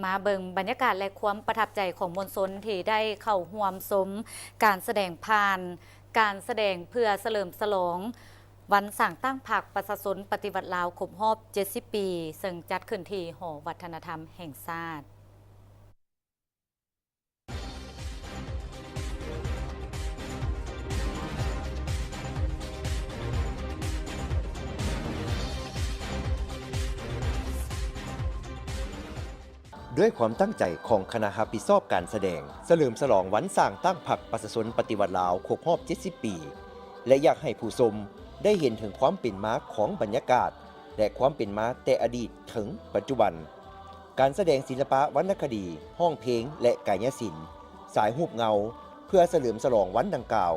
ມາເບິ່ງບັນຍາກາດ ແລະ ຄວາມປະທັບໃຈຂອງມວນຊົນທີ່ໄດ້ເຂົ້າຮ່ວມຊົມການສະແດງຜ່ານການສະແດງເພື່ອສະເຫຼີມສະຫຼອງວັນສ້າງຕັ້ງພັກປະຊາຊົນປະຕິວັດລາວຄົບຮອບເຈັດສິບປີ ເຊິ່ງຈັດຂຶ້ນທີ່ຫໍວັດທະນະທຳແຫ່ງຊາດ. ດ້ວຍຄວາມຕັ້ງໃຈຂອງຄະນະຮັບຜິດຊອບການສະແດງສະເຫຼີມສະຫຼອງວັນສ້າງຕັ້ງພັກປະຊາຊົນປະຕິວັດລາວຄົບຮອບເຈັດສິບປີ ແລະ ຢາກໃຫ້ຜູ້ຊົມໄດ້ເຫັນເຖິງຄວາມເປັນມາຂອງບັນຍາກາດ ແລະ ຄວາມເປັນມາແຕ່ອະດີດເຖິງປັດຈຸບັນ. ການສະແດງສິລະປະວັນນະຄະດີ, ຮ້ອງເພງ ແລະ ກາຍະສິນ, ສາຍຮູບເງົາ ເພື່ອສະເຫຼີມສະຫຼອງວັນດັ່ງກ່າວ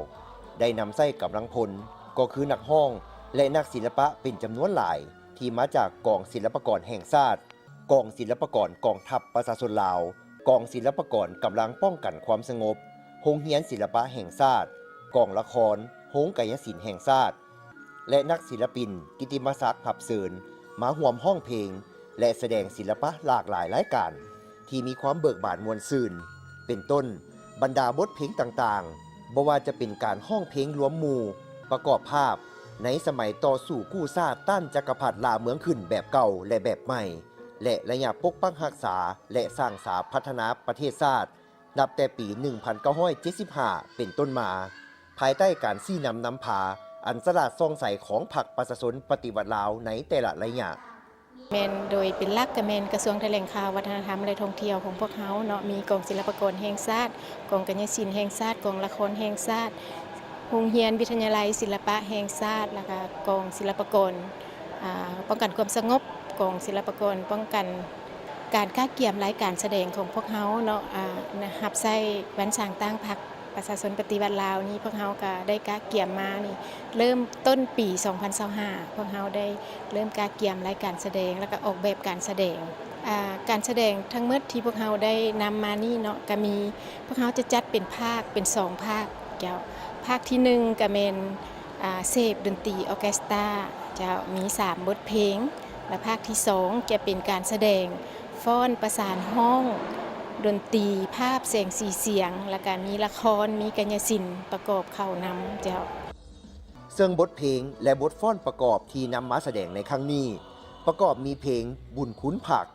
ໄດ້ນຳໃຊ້ກຳລັງພົນ ກໍຄືນັກຮ້ອງ ແລະ ນັກສິລະປະເປັນຈຳນວນຫຼາຍ ທີ່ມາຈາກກອງສິລະປາກອນແຫ່ງຊາດ, ກອງສິລະປາກອນກອງທັບປະຊາຊົນລາວ, ກອງສິລະປາກອນກຳລັງປ້ອງກັນຄວາມສະຫງົບ, ໂຮງຮຽນສິລະປະແຫ່ງຊາດ, ກອງລະຄອນ, ໂຮງກາຍະສິນແຫ່ງຊາດ ແລະ ນັກສິລະປິນກິດຕິມະສັກຮັບເຊີນມາຮ່ວມຮ້ອງເພງ ແລະ ສະແດງສິລະປະຫຼາກຫຼາຍລາຍການ ທີ່ມີຄວາມເບີກບານມ່ວນຊື່ນ ເປັນຕົ້ນ ບັນດາບົດເພງຕ່າງໆ, ບໍ່ວ່າຈະເປັນການຮ້ອງເພງລວມໝູ່, ປະກອບພາບໃນສະໄໝຕໍ່ສູ້ກູ້ຊາດຕ້ານຈັກກະພັດລ່າເມືອງຂຶ້ນແບບເກົ່າ ແລະ ແບບໃໝ່ ແລະ ໄລຍະປົກປັກຮັກສາ ແລະ ສ້າງສາພັດທະນາປະເທດຊາດ ນັບແຕ່ປີໜຶ່ງພັນເກົ້າຮ້ອຍເຈັດສິບຫ້າເປັນຕົ້ນມາ, ພາຍໃຕ້ການຊີ້ນຳນຳພາອັນສະຫຼາດສ່ອງໃສຂອງພັກປະຊາຊົນປະຕິວັດລາວໃນແຕ່ລະໄລຍະ. ແມ່ນ ໂດຍເປັນຫຼັກກະແມ່ນກະຊວງຖະແຫຼງຂ່າວ ວັດທະນະທຳ ແລະ ທ່ອງທ່ຽວຂອງພວກເຮົາເນາະ, ມີກອງສິລະປາກອນແຫ່ງຊາດ, ກອງກາຍະສິນແຫ່ງຊາດ, ກອງລະຄອນແຫ່ງຊາດ, ໂຮງຮຽນວິທະຍາໄລສິລະປະແຫ່ງຊາດ ແລ້ວກະກອງສິລະປາກອນ ອາ ປ້ອງກັນຄວາມສະຫງົບ, ກອງສິລະປາກອນປ້ອງກັນການກະກຽມລາຍການສະແດງຂອງພວກເຮົາເນາະ, ອາ ນະ ຮັບໃຊ້ວັນສ້າງຕັ້ງພັກປະຊາຊົນປະຕິວັດລາວນີ້ ພວກເຮົາກະໄດ້ກະກຽມມານີ້ ເລີ່ມຕົ້ນປີສອງພັນຊາວຫ້າ ພວກເຮົາໄດ້ເລີ່ມກະກຽມລາຍການສະແດງ ແລ້ວກະອອກແບບການສະແດງ. ອາ ການສະແດງທັງໝົດທີ່ພວກເຮົາໄດ້ນຳມານີ້ເນາະ ກະມີ ພວກເຮົາຈະຈັດເປັນພາກ ເປັນສອງພາກເຈົ້າ. ພາກທີໜຶ່ງກະແມ່ນ ອາ ເສບດົນຕີອໍເກສຕາເຈົ້າ ມີສາມບົດເພງ ແລະ ພາກທີສອງຈະເປັນການສະແດງຟ້ອນປະສານຮ້ອງ ດົນຕີ ພາບ ແສງ ສີ ສຽງ ແລ້ວກະມີລະຄອນ ມີກາຍະສິນປະກອບເຂົ້ານຳເຈົ້າ. ເຊິ່ງບົດເພງ ແລະ ບົດຟ້ອນປະກອບທີ່ນຳມາສະແດງໃນຄັ້ງນີ້ ປະກອບມີເພງບຸນຄຸນພັກ,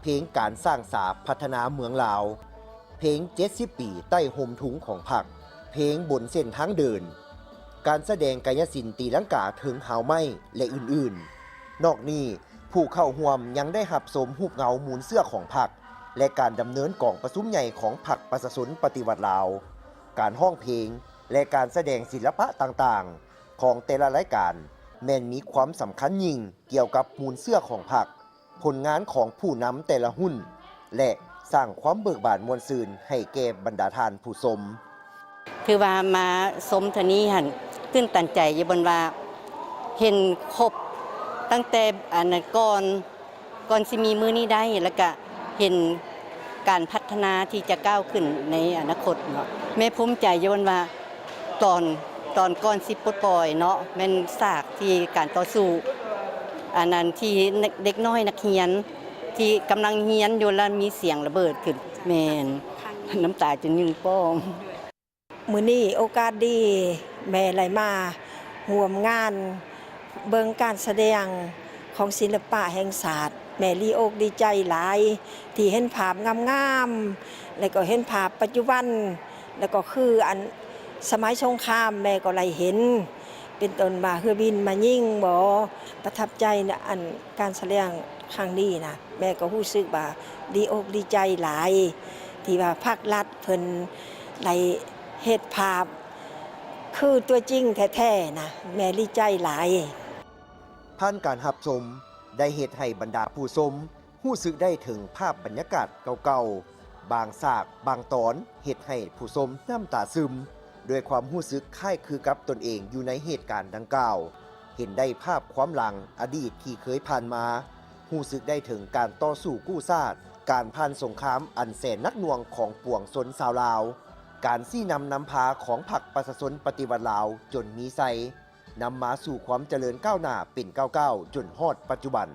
ເພງການສ້າງສາພັດທະນາເມືອງລາວ, ເພງເຈັດສິບປີໃຕ້ຮົ່ມທຸງຂອງພັກ, ເພງບົນເສັ້ນທາງເດີນ, ການສະແດງກາຍະສິນຕີລັງກາເທິງຮາວໄມ້ ແລະ ອື່ນໆ. ນອກນີ້ ຜູ້ເຂົ້າຮ່ວມຍັງໄດ້ຮັບຊົມຮູບເງົາມູນເຊື້ອຂອງພັກ ແລະ ການດຳເນີນກອງປະຊຸມໃຫຍ່ຂອງພັກປະຊາຊົນປະຕິວັດລາວ, ການຮ້ອງເພງ ແລະ ການສະແດງສິລະປະຕ່າງໆ ຂອງແຕ່ລະລາຍການ ແມ່ນມີຄວາມສຳຄັນຍິ່ງກ່ຽວກັບມູນເຊື້ອຂອງພັກ, ຜົນງານຂອງຜູ້ນຳແຕ່ລະຮຸ່ນ ແລະ ສ້າງຄວາມເບີກບານມ່ວນຊື່ນໃຫ້ແກ່ບັນດາທ່ານຜູ້ຊົມ. ຖືວ່າມາຊົມເທື່ອນີ້ຫັ້ນ ຕື່ນຕັນໃຈຢູ່ບ່ອນວ່າ ເຫັນຄົບຕັ້ງແຕ່ອັນນັ້ນກ່ອນ ກ່ອນຊິມີມື້ນີ້ໄດ້ ແລ້ວກະເຫັນການພັດທະນາທີ່ຈະກ້າວຂຶ້ນໃນອະນາຄົດເນາະ. ແມ່ພູມໃຈຢູ່ບ່ອນວ່າ ຕອນ ຕອນກ່ອນຊິປົດປ່ອຍເນາະ ແມ່ນສາກທີ່ການຕໍ່ສູ້ ອັນນັ້ນທີ່ເດັກນ້ອຍນັກຮຽນທີ່ກຳລັງຮຽນຢູ່ ແລ້ວມີສຽງລະເບີດຂຶ້ນ ແມ່ນ ນ້ຳຕາຈົນຍືນປ່ອງ. ມື້ນີ້ໂອກາດດີ ແມ່ໄດ້ມາຮ່ວມງານເບິ່ງການສະແດງຂອງສິລະປະແຫ່ງຊາດ. ແມ່ດີອົກດີໃຈຫຼາຍທີ່ເຫັນພາບງາມໆ ແລ້ວກໍເຫັນພາບປັດຈຸບັນ ແລ້ວກໍຄືອັນສະໄໝສົງຄາມແມ່ກໍໄດ້ເຫັນ ເປັນຕົ້ນວ່າເຮືອບິນມາຍິງບໍ ປະທັບໃຈນະ ອັນການສະແດງຄັ້ງນີ້ນະ ແມ່ກໍຮູ້ສຶກວ່າດີອົກດີໃຈຫຼາຍ ທີ່ວ່າພັກລັດເພິ່ນໄດ້ເຮັດພາບຄືຕົວຈິງແທ້ໆນະ ແມ່ດີໃຈຫຼາຍ. ຜ່ານການຮັບຊົມ ໄດ້ເຮັດໃຫ້ບັນດາຜູ້ຊົມ ຮູ້ສຶກໄດ້ເຖິງພາບບັນຍາກາດເກົ່າໆ, ບາງສາກ, ບາງຕອນ ເຮັດໃຫ້ຜູ້ຊົມນ້ຳຕາຊຶມ ດ້ວຍຄວາມຮູ້ສຶກຄ້າຍຄືກັບຕົນເອງຢູ່ໃນເຫດການດັ່ງກ່າວ, ເຫັນໄດ້ພາບຄວາມຫຼັງອະດີດທີ່ເຄີຍຜ່ານມາ, ຮູ້ສຶກໄດ້ເຖິງການຕໍ່ສູ້ກູ້ຊາດ, ການຜ່ານສົງຄາມອັນແສນໜັກໜ່ວງຂອງປວງຊົນຊາວລາວ, ການຊີ້ນຳນຳພາຂອງພັກປະຊາຊົນປະຕິວັດລາວຈົນມີໄຊ, ນຳມາສູ່ຄວາມຈະເລີນກ້າວໜ້າເປັນກ້າວໆ ຈົນຮອດປັດຈຸບັນ.